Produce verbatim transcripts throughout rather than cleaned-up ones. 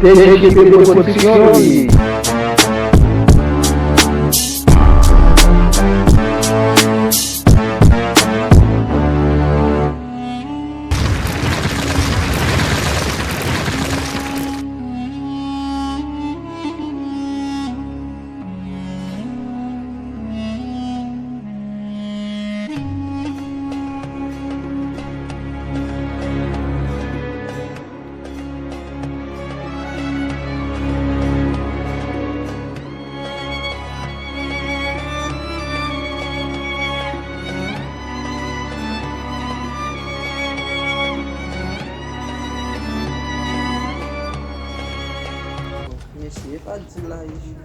T J P Production. Mesye, e pa di la, wi.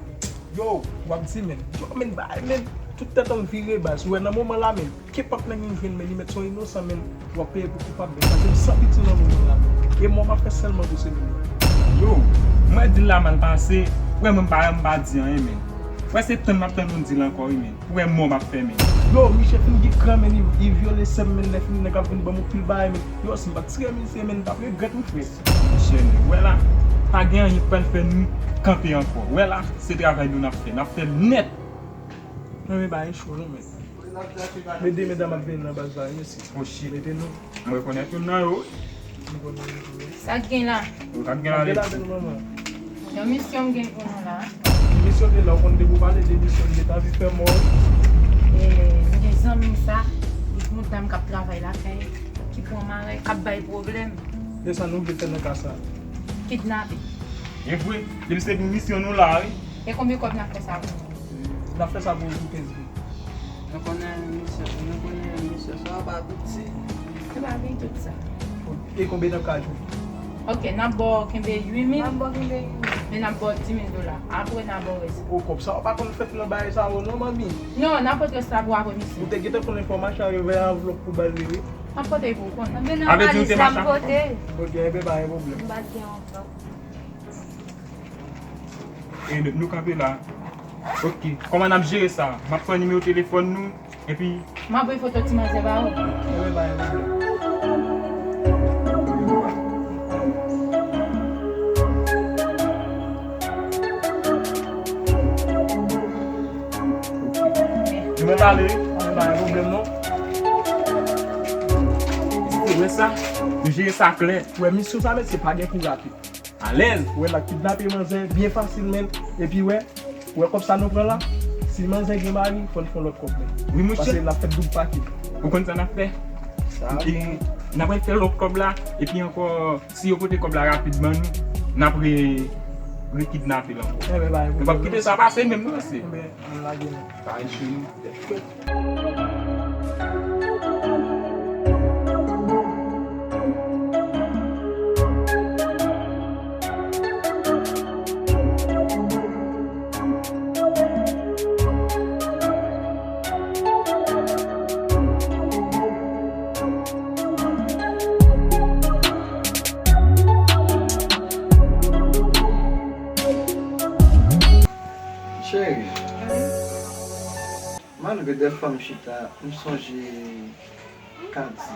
Yo, w ap di, men. Yo, men, bay, men. Tout tèt an vire, baz. Ou wè, nan moman la, men. Kenpòt nèg m jwenn, men li mèt se yon inosan, men. W ap peye pou koupab, men. Paske m san piti nan moman la, men. E mò m ap fè sèlman pou se li. Yo, m wè dil la mal pase. Ou wè, mwen, m pa, m pa di anyen, men. Ou wè, se tann m ap tann yon dil ankò, wi, men. Ou wè mò m ap fè, men. Yo, Michel fin gen kran, men, li, li vyole sè m, men, lè fini nèg ap vin ban m yon pil bagay, men. Yo, si m pa t tire misye, men, m t ap regrèt, wi, frè. Michel, men, ou wè la, pa gen anyen k pral fè nou kanpe ankò. Ou wè la, se travay nou n ap fè. N ap fè l nèt. Non, men, bagay cho, non, men. Men de medam ap vini nan baz la, wi, mesye. Oh, shit. Mete nou. M rekonèt youn nan yo. Nou konnen nou tou, wi. Sa k gen la? Yo, sa k gen la, Alexis? Sa k gen la, men, manman? Yon misyon m gen pou nou la. Misyon de la, ou konn depi w pale de misyon, m te anvi fè mò. E, m gen zanmi m sa, li gon dam k ap travay lakay, ki pran marèy, k ap bay pwoblèm. E sa nou vle fè nan ka sa? Kidnape. E vre, depi se pou misyon nou la, wi. E konbyen kòb n ap fè sa pou nou? N ap fè sa pou, pou kenz mil. Nou konnen misyon, nou konnen misyon sa pa piti. Se pa piti tout sa. E konbyen n ap ka jwenn? Ok, n ap ba w kenbe uit mil. N ap ba w kenbe uit mil. Men n ap ba w di mil dola. Apre n ap ba w rès. O, kòb sa, w pa konn fèt nan bagay sa yo non, manmi. Non, n ap pote rès la pou apre misyon. Ou te gentan konn enfòmasyon a, yo voye anvlòp pou ba l li, wi. N ap pote pou w konnen. Anben nan valiz la m pote. Ok, enben pa gen pwoblèm. M pa t gen anvlòp. E nou, nou kanpe la. Ok. Kòman n ap jere sa? M ap pran nimewo telefòn nou, epi m ap voye foto ti manzè ba ou. Enben pa gen pwoblèm. Nou mèt ale, wi. Enben pa gen pwoblèm, non. Ou wè sa? Nou jere sa klè. Ou wè misyon sa, mesye, pa gen kou rapid. Alèz. Wè, n ap kidnape manzè byen fasil, men. Epi, wè, wè kòb sa nou pran la. Si manzè gen mari, fò n fè yon lòt kòb, men. Wi, monchè. Paske l ap fè doub pake. Ou konn sa n ap fè? Sa. E, n ap fè lòt kòb la. Epi ankò, si yo pote kòb la rapid ban nou, n ap re, rekidnape l ankò. Enben, ba, nou p ap kite sa pase menm, non, mesye. Enben, ann lage, non. Pa gen chou, non. Cheri, malgre dèfwa m chita, m sonje Kadi.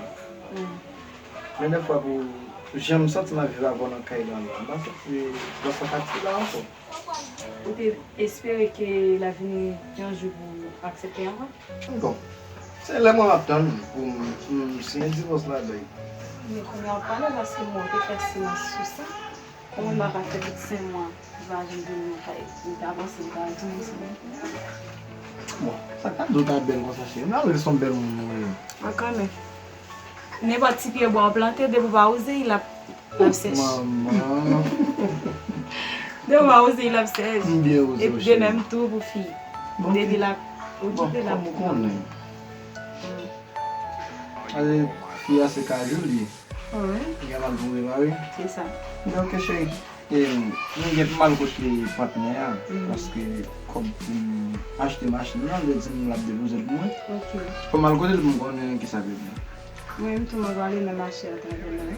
Men dèfwa pou jan m santi m ap viv avè w nan kay la, m pa santi gras a Kadi la ankò. Ou te espere ke l ap vini yon jou pou aksepte ankò? Bon, se lè mwen m ap tann pou m, m siyen divòs la, bèy. Men kounye a w pale paske mwen te fè silans sou sa. Kòman m pa ka fè tout senk mwa, m pa janm vin nan kay, m ta panse m ta al tounen sou mwen. Bon, sa k ta di w ta bèl konsa, cheri? M ta panse se yon bèl moun ou ye. An kanmenm. Nenpòt ti pye bwa w plante, depi w pa wouze, l ap, l ap sèch. Manman. Depi w pa wouze, l ap sèch. M byen wouze w, cheri. Epi de menm tou pou fi. Bon, depi l ap okipe l ap. Bon, ou konnen. Mm. Ale, fi a se kajou li ye. Wi. Li ka mal pou repa, wi. Se sa. Men ok, cheri. E, mwen gen pou m al kote patnè a, paske kòb pou m achte machin nan, li di m l ap depoze l pou mwen. Ok. Fò m al kote l pou m konnen kisa k rive. Mwen menm tou, mwen prale nan mache a travay la, wi.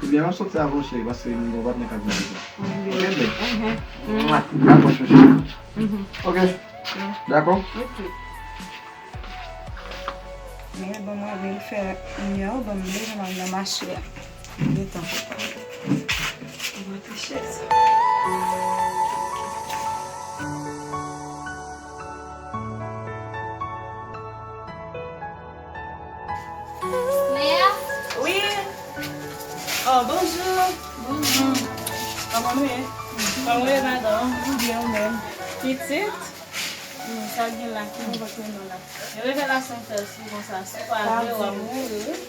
Ebyen, m ap soti avan w, cheri, paske m gen yon patnè k ap vin deja. Ok, bèl. Mwa, dakò, cheri. Ok. Dakò? Ok. Men bon, mwen vin fè limyè yo, bon, m leve m al nan mache a. Gentan. Chèz. Wi. Oh, bonjou. Bonjou. Kòman nou ye? Kòman w ye, madanm? M byen, ou menm? Pitit? Hmm, sa gen la, ki bon kote nou la? Revelasyon fè sou konsa, si w pa vle, w ap mouri, wi.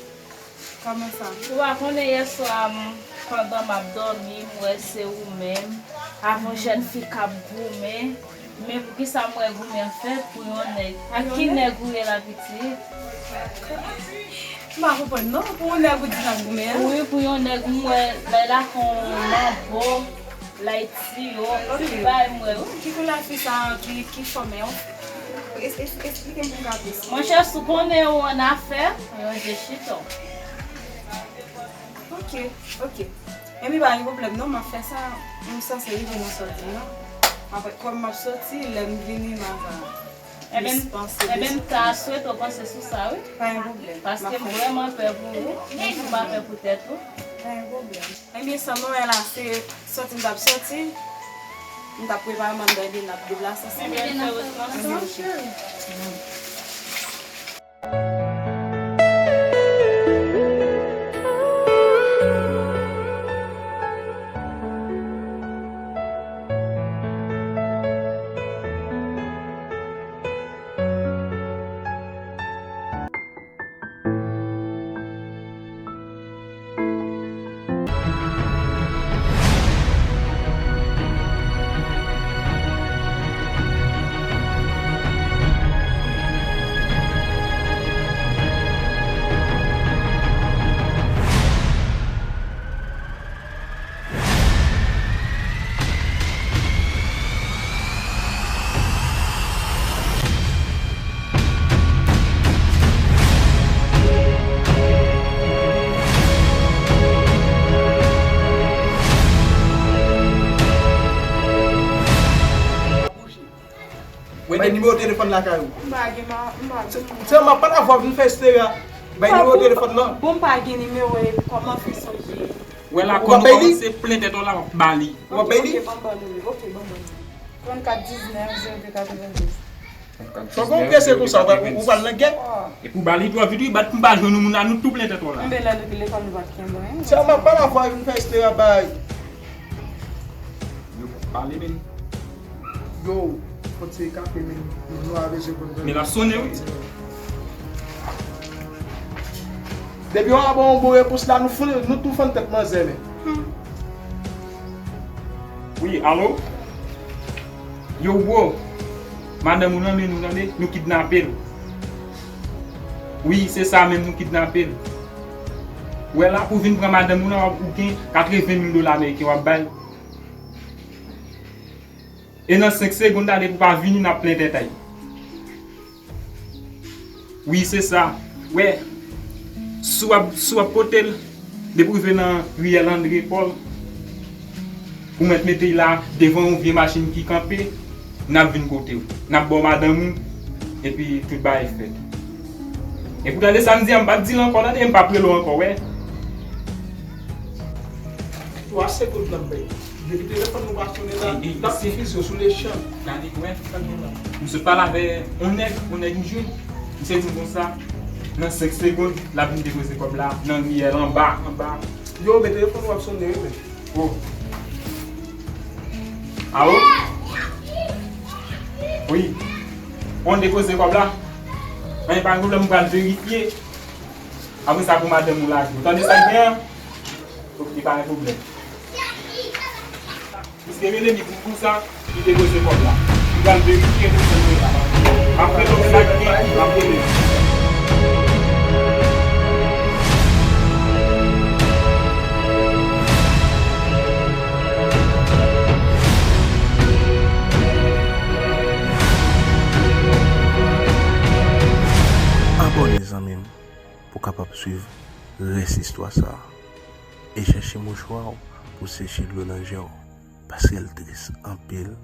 Kòman sa? Ou pa konnen yè swa, m, pandan m ap dòmi, m wè se ou menm, avè yon jèn fi k ap goumen. Men poukisa m wè goumen an fèt pou yon nèg? Ak ki nèg ou ye la, pitit? M pa konprann non, pou yon nèg ou di n ap goumen an? Wi, pou yon nèg, m wè lè l ak yon manbo, l a ti yo, tout bagay m wè, wi. Ki koulè fi sa ki, ki fòme an? Es-, es-, esplike m pou m ka plis. Monchè, si w konnen ou annafè, ranje chita w. Ok, ok. Ebyen, pa gen pwoblèm non, m ap fè sa. M sanse rive nan sòti an. Apre, kòm m ap sòti, lè m vini, m ap, euh, plis panse deside. Ebyen, m ta swete w panse sou sa, wi. Pa gen pwoblèm. Paske m vrèman pè pou ou, menm si w pa pè pou tèt ou. Pa gen pwoblèm. Ebyen, sa mwen wè la, se sòti m t ap sòti. M t ap prepare m anndan, ebyen, n ap deplase ansanm. Ebyen, n ap fè wout nou ansanm, cheri. Bay nimewo telefòn lakay ou. M pa gen, ma, m pa gen. Se, se, m ap pale avè w, vin fè esterya. Bay nimewo telefòn nan. Bon, m pa gen nimewo, e kòman fè sonje? Wè la, kòman w kòmanse plen tèt w la, w ap ba li. W ap bay li? Ok, ban m ba w nimewo. Ok, ban m ba w nimewo. Trannkat diznèf, zewo de katrevendouz. Fòk ou prese konsa, ou, ou pral nan gè. Epi w ba li twò vit, wi, bat pou m pa jwenn yon moun la, nou tou plen tèt w la. Enben, lè nou te lekòl, nou pa t kenbe anyen. Se a m ap pale avè w, vin fè esterya bay. Yo, pale, men. Yo, fòt se kafe, men. Nou a bezwen konn. Men l ap sonnen, wi. Depi yo a ba yon bon repons la, nou fann, nou tou fann tèt manzè, men. Wi, alo? Yo, bro. Madanm ou nan men nou, tande? Nou kidnape l. Wi, se sa menm, nou kidnape l. Wè la, pou vin pran madanm ou nan, w ap, ou gen katreven mil dola ameriken w ap bay. E nan senk segonn, tande, pou pa vini, n ap plen tèt a y. Wi, se sa. Wè, si w ap, si w ap pote l, depi w rive nan riyèl André Paul, ou mèt mete l la devan yon vye machin ki kanpe, n ap vin kote w. N ap ba w madanm ou, epi tout bagay fèt. Epi w tande sa m di a, m pa t di l ankò, tande, m p ap rele w ankò, wè. Twa segonn nan bay. Depi telefòn nou pa sonnen la, n ap difize w sou lechan. Gade, wè. M sot pale avè yon nèg, yon nèg m jwenn. Misye di m konsa, nan senk segonn, l ap vin depoze kòb la nan riyèl anba, anba. Yo, men telefòn w ap sonnen, wi, men. Oh. Alo? Wi. On depoze kòb la? Anyen, pa gen pwoblèm, m pral verifye. Apre sa, pou madanm ou lage. Ou tande sa k gen an? Ok, pa gen pwoblèm. Misye rele li pou, pou sa, li depoze kòb la. Li pral verifye pou sa l la. Apre, lòt sa k gen, l ap rele. Abòne, zanmi m, pou w kapab swiv rès istwa sa a. E chèche mouchwa w pou seche dlo nan je w, paske l tris anpil.